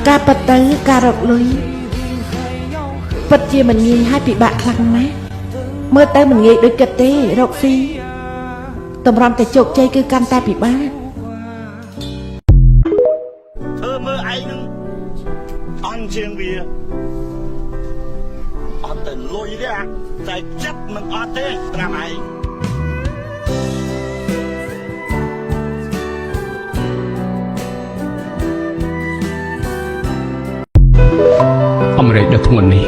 ការពិតទៅការរកលុយពិតជាមិនងាយហើយពិបាកខ្លាំងណាស់មើលទៅមិនងាយដូចគិតទេរកស៊ីតម្រាំតែជោគជ័យគឺកាន់តែពិបាក ធ្វើមើលឯងនឹងអន់ជាងវាអត់ទៅលុយទេអាតែចិត្តមិនអត់ទេត្រាំឯង អមរេកដ៏ធ្ងន់នេះ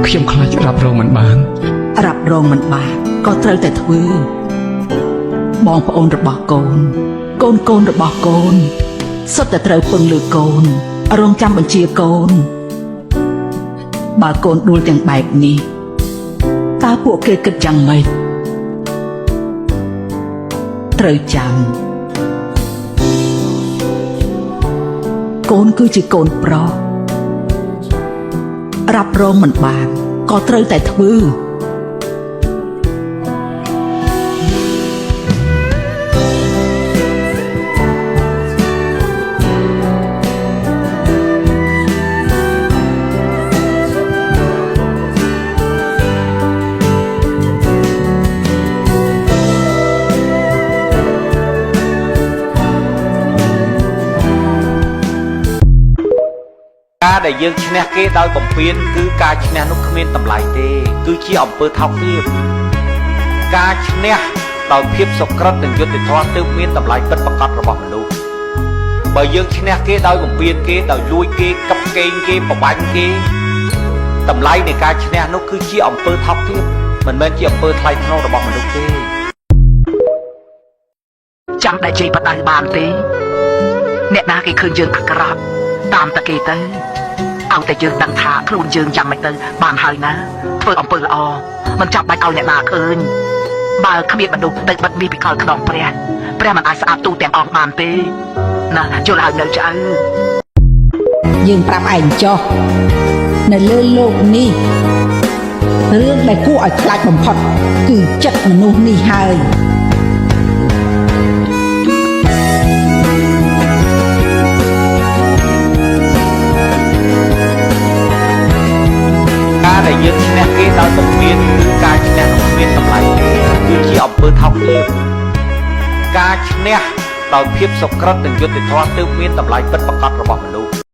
ខ្ញុំខ្លាចរ៉ាប់រងមិនបាន រ៉ាប់រងមិនបានក៏ត្រូវតែធ្វើបងប្អូនរបស់កូន កូនកូនរបស់កូនសុទ្ធតែត្រូវពឹងលើកូន រងចាំបញ្ជាកូន បើកូនដួលទាំងបែបនេះតើពួកគេគិតយ៉ាងម៉េចត្រូវចាំកូនគឺជាកូនប្រុសរ៉ាប់រងមិនបានក៏ត្រូវតែធ្វើ ការដែលយើងឈ្នះគេដោយបំពានគឺការឈ្នះនោះគ្មានតម្លៃទេ គឺជាអំពើថោកទាបការឈ្នះដោយភាពសុក្រិតនិងយុត្តិធម៌ទើបមានតម្លៃពិតប្រាកដរបស់មនុស្សបើយើងឈ្នះគេដោយបំពានគេដោយលួចគេកឹបកេងគេប្របាញ់គេតម្លៃនៃការឈ្នះនោះគឺជាអំពើថោកទាបមិនមែនជាអំពើថ្លៃថ្នូររបស់មនុស្សទេ ចាំដែលជ័យបដៅបានទេអ្នកណាគេឃើញយើងអាក្រក់តាមតែគេទៅឲ្យតែយើងដឹងថាខ្លួនយើងយ៉ាងម៉េចទៅបានហើយណាធ្វើអំពើល្អមិនចាំបាច់ឲ្យអ្នកណាឃើញបើគ្មានមនុស្សទៅបិទមាសពីក្រោយខ្នងព្រះព្រះមិនអាចស្អាតទូទាំងអង្គបានទេណាយល់ហើយនៅចៅ យើងប្រាប់ឯងចុះនៅលើលោកនេះរឿងដែលគួរឲ្យខ្លាចបំផុតគឺចិត្តមនុស្សនេះហើយ ការដែលយើងឈ្នះគេដោយបំពានគឺការឈ្នះនោះគ្មានតម្លៃទេគឺជាអំពើថោកទាបការឈ្នះដោយភាពសុក្រិតនិងយុត្តិធម៌ទើបមានតម្លៃពិតប្រាកដរបស់មនុស្ស